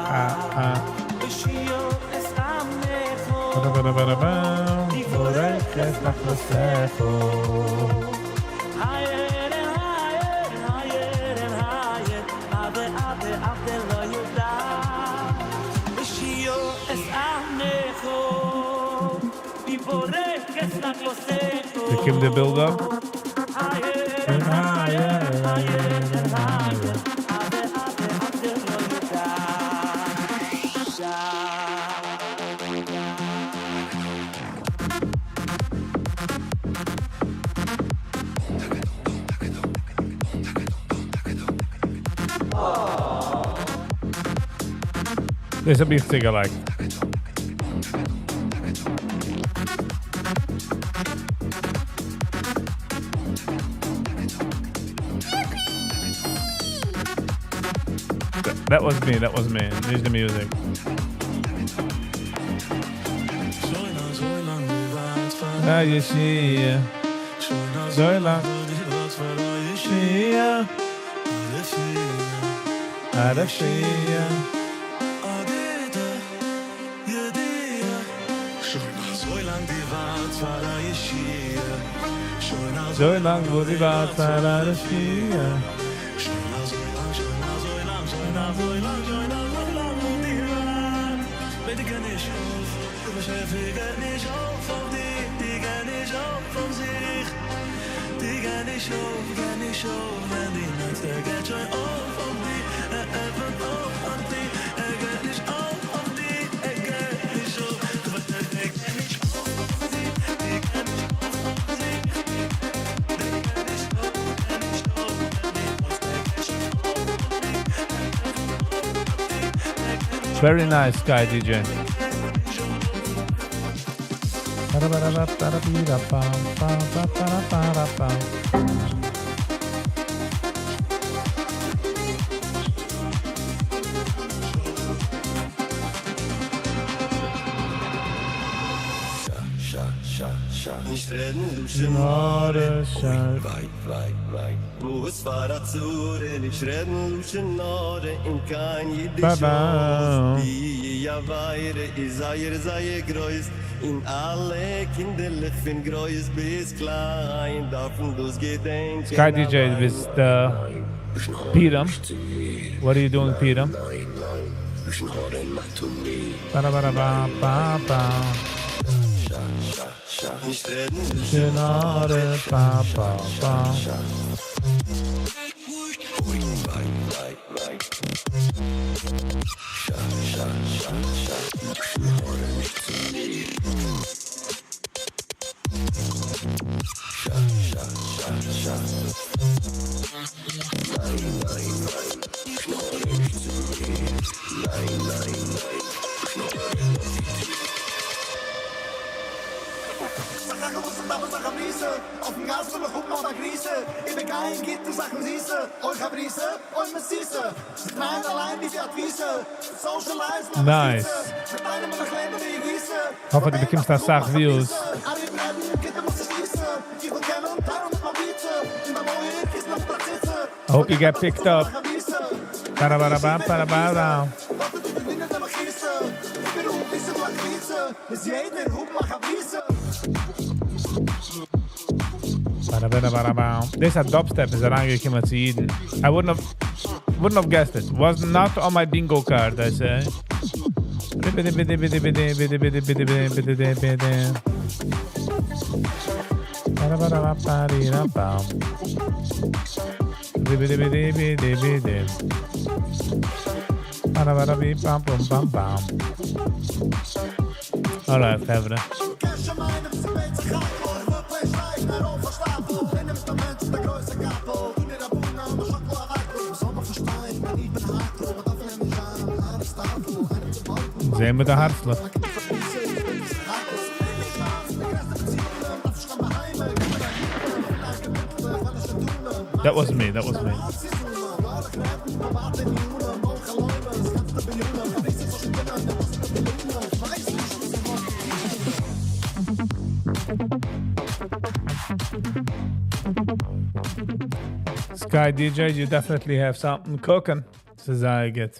Ah, ah. קומט די build up. And higher, higher, and higher. דאס האב איך זייער געליקט. That was me, that was me. Here's the music. Ah, ישועה. אזוי לאנג. ישועה. א ישועה. אזוי לאנג דו ווארטסט פאר א ישועה. אזוי לאנג וואס דו ווארטסט פאר א ישועה. שוין אזוי לאנג, שוין אזוי לאנג, שוין אזוי לאנג, שוין אזוי לאנג וואס דו ווארטסט. בעט די נישט אויף, דער באשעפער געבט נישט אויף אויף דיר, די געב נישט אויף אויף זיך. די געב נישט אויף, געב נישט אויף, ווען די מיינסט ער געבט שוין אויף אויף דיר, ער עפנט אויף אויף דיר, ער געבט נישט אויף אויף דיר, ער געבט נישט אויף, דער באשעפער געבט נישט אויף אויף דיר, די געב נישט אויף אויף זיך. די געב נישט אויף, געב נישט אויף, ווען די מיינסט ער געבט שוין אויף אויף דיר, ער עפנט אויף אויף דיר, ער געבט נישט Very nice, Sky DJ. נישט רעדן לשון הרע, אוי וויי וויי וויי, וואס פאר א צרה, נישט רעדן לשון הרע אין קיין אידיש הויז, די עבירה איז זייער זייער גרויס, און אלע קינדערלעך פון גרויס ביז קליין דארפן דאס געדענקען. Sky DJ ביסט Peter. What are you doing, Peter? Ba-da-ba-da-ba-ba-ba. לשון הרע, ba-ba-ba. Nice. האף דו באקומסט א סאך views. I hope you get picked up. Ba-da-ba-da-ba, ba-da-ba-da. Ba-da-ba-da-ba-da-ba. דאס א dubstep איז אריינגעקומען צו אידן. I wouldn't have. Wouldn't have guessed it. Was not on my bingo card, I say. Alright, חברה. זעען מיר די הארצלעך. That wasn't me, that wasn't me. Sky DJ, you definitely have something cooking. ס'איז זייער גוט.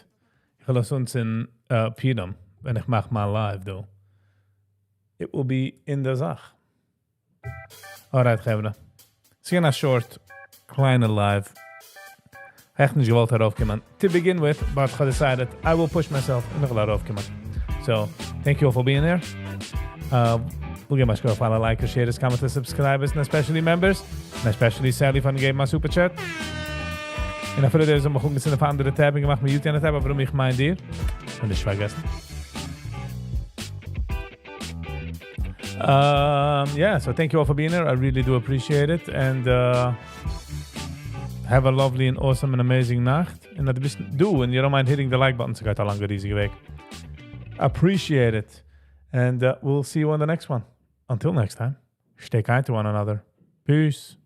איך וועל עס אנצינדן פורים, ווען איך מאך מיין live דא. It will be אין די זאך. Alright חברה. ס'געווען א short, קליינע live. עכט נישט געוואלט ארויפקומען. To begin with, but כ'האב decided I will push myself און איך וועל ארויפקומען. So, thank you all for being here. וויל געבן א שכוח פאר אלע likers, sharers, commenters, subscribers, און especially members, און especially Sally פארן געבן א super chat. און אפילו דער וואס האט מיך אנגעצינדן אויף א אנדערע tab און געמאכט mute יענע tab, אבער איך מיין דיר. און נישט פארגעסן. Um, yeah, so thank you all for being here. I really do appreciate it. And uh, have a lovely and awesome and amazing נאכט. און אז דו ביסט דא and you don't mind hitting the like button, ס'גייט א לאנגע ריזיגע וועג. Appreciate it. And uh, we'll see you on the next one. Until next time, stay kind to one another. Peace.